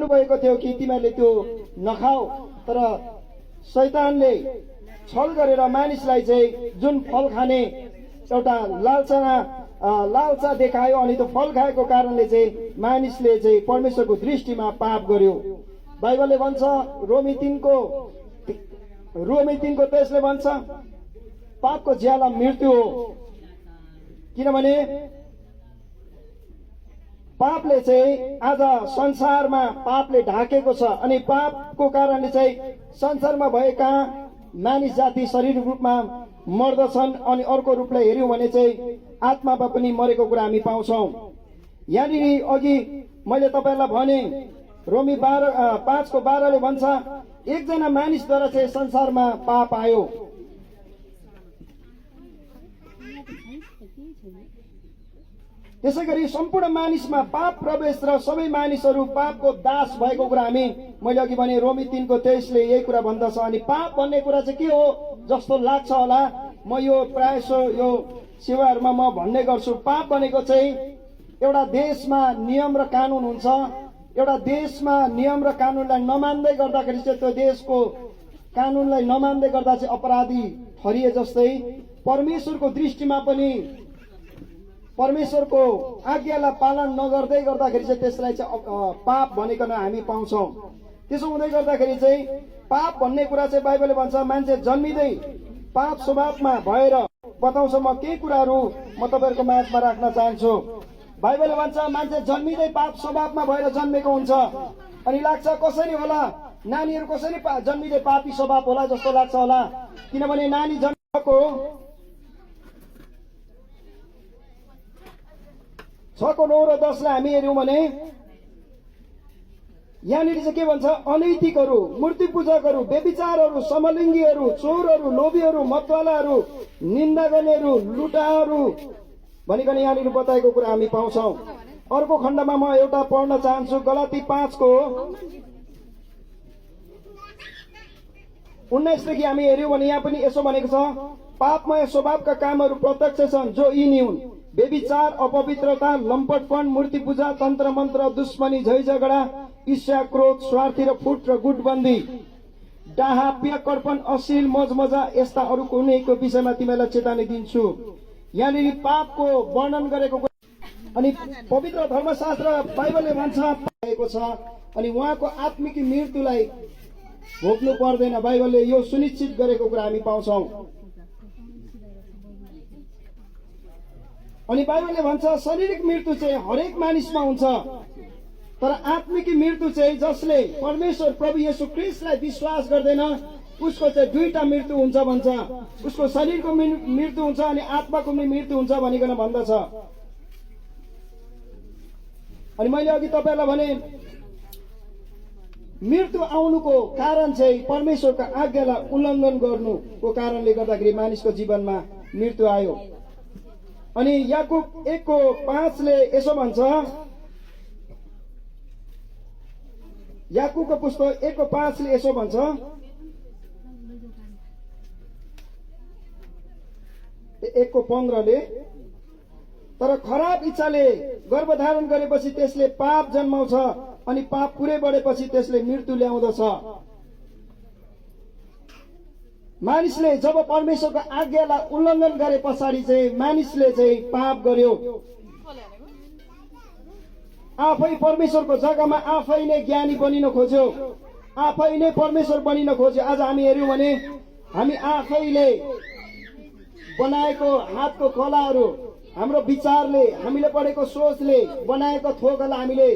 भन्नुभएको थियो कि तिमीहरूले त्यो नखाऊ, तर शैतानले छल गरेर मानिसलाई चाहिँ जुन फल खाने एउटा लालसा देखायो अनि त्यो फल खाएको कारणले चाहिँ मानिसले चाहिँ परमेश्वरको दृष्टिमा पाप गर्यो। बाइबलले भन्छ रोमी 3:23 भन्छ पापको ज्याला मृत्यु हो, किनभने पापले चाहिँ आज संसारमा पापले ढाकेको छ अनि पापको कारणले चाहिँ संसारमा भएका मानिस जाति शारीरिक रूपमा मर्दछन् अनि अर्को रूपलाई हेर्यौं भने चाहिँ आत्मामा पनि मरेको कुरा हामी पाउँछौं। यहाँनिर अघि मैले तपाईहरुलाई भने रोमी 5:12 भन्छ एकजना मानिसद्वारा चाहिँ संसारमा पाप आयो। त्यसैगरी सम्पूर्ण मानिसमा पाप प्रवेश र सबै मानिसहरू पापको दास भएको कुरा मैले अघि भने रोमी 3:23 यही कुरा भन्दछ। अनि पाप भन्ने कुरा चाहिँ के हो जस्तो लाग्छ होला, म यो प्रायः यो सेवाहरूमा म भन्ने गर्छु। पाप भनेको चाहिँ एउटा देशमा नियम र कानून हुन्छ, एउटा देशमा नियम र कानूनलाई नमान्दै गर्दाखेरि चाहिँ त्यो देशको कानूनलाई नमान्दै गर्दा चाहिँ अपराधी ठरिए जस्तै परमेश्वरको दृष्टिमा पनि परमेश्वरको आज्ञालाई पालन नगर्दै गर्दाखेरि चाहिँ त्यसलाई चाहिँ पाप भनेको हामी पाउँछौं। त्यसो हुँदै गर्दाखेरि चाहिँ पाप भन्ने कुरा चाहिँ बाइबलले भन्छ मान्छे जन्मिँदै पाप स्वभावमा भएर बताउँछ। म केही कुराहरू म तपाईहरुको माझमा राख्न चाहन्छु। बाइबलले भन्छ मान्छे जन्मिँदै पाप स्वभावमा भएर जन्मेको हुन्छ। अनि लाग्छ कसरी होला, नानीहरू कसरी जन्मिँदै पापी स्वभाव होला जस्तो लाग्छ होला, किनभने नानी जन्मेको 6:9 र 10 लाई हामी हेर्यौं भने यहाँनिर चाहिँ के भन्छ, अनैतिकहरू, मूर्ति पूजकहरू, व्यभिचारहरू, समलिङ्गीहरू, चोरहरू, लोभीहरू, मतवालाहरू, निन्दा गर्नेहरू, लुटाहरू भनिकन यहाँनिर बताएको कुरा हामी पाउँछौं। अर्को खण्डमा म एउटा पढ्न चाहन्छु, गलाती 5:19 देखि हामी हेर्यौं भने यहाँ पनि यसो भनेको छ, पापमय स्वभावका कामहरू प्रत्यक्ष छन् जो यिनी हुन्, व्यभिचार, अपवित्रता, लम्पटपन, मूर्ति पूजा, तन्त्र मन्त्र, दुश्मनी, झै झगडा, ईर्ष्या, क्रोध, स्वार्थी र फुट र गुटबन्दी, डाहा, प्याकर्पण, अश्लील, मजमजा, यस्ता अरू कुनैको विषयमा तिमीलाई चेतावनी दिन्छु। यहाँनिर पापको वर्णन गरेको अनि पवित्र धर्मशास्त्र बाइबलले भन्छ भएको छ अनि उहाँको आत्मिक मृत्युलाई भोग्नु पर्दैन। बाइबलले यो सुनिश्चित गरेको कुरा हामी पाउँछौं। अनि बाइबलले भन्छ शारीरिक मृत्यु चाहिँ हरेक मानिसमा हुन्छ, तर आत्मिक मृत्यु चाहिँ जसले परमेश्वर प्रभु येशू ख्रीष्टलाई विश्वास गर्दैन उसको चाहिँ दुईटा मृत्यु हुन्छ भन्छ। उसको शरीरको मृत्यु हुन्छ अनि आत्माको मृत्यु हुन्छ भनिकन भन्दछ। अनि मैले अघि तपाईहरुलाई भने मृत्यु आउनुको कारण चाहिँ परमेश्वरको आज्ञालाई उल्लङ्घन गर्नुको कारणले गर्दाखेरि मानिसको जीवनमा मृत्यु आयो। अनि याकूब 1:5 ले यसो भन्छ, याकूबको पुस्तक 1:5 ले यसो भन्छ, 1:15 ले, तर खराब इच्छाले गर्भधारण गरेपछि त्यसले पाप जन्माउँछ अनि पाप पुरै बढेपछि त्यसले मृत्यु ल्याउँदछ। मानिसले जब परमेश्वरको आज्ञालाई उल्लङ्घन गरे पछाडि चाहिँ मानिसले चाहिँ पाप गर्यो। आफै परमेश्वरको जग्गामा आफै नै ज्ञानी बनिन खोज्यो, आफै नै परमेश्वर बनिन खोज्यो। आज हामी हेर्यौं भने हामी आफैले बनाएको हातको कलाहरू, हाम्रो विचारले, हामीले पढेको सोचले बनाएको थोकलाई हामीले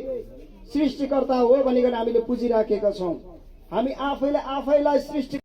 सृष्टिकर्ता हो भनिकन हामीले पुजिराखेका छौं। हामी आफैले आफैलाई सृष्टि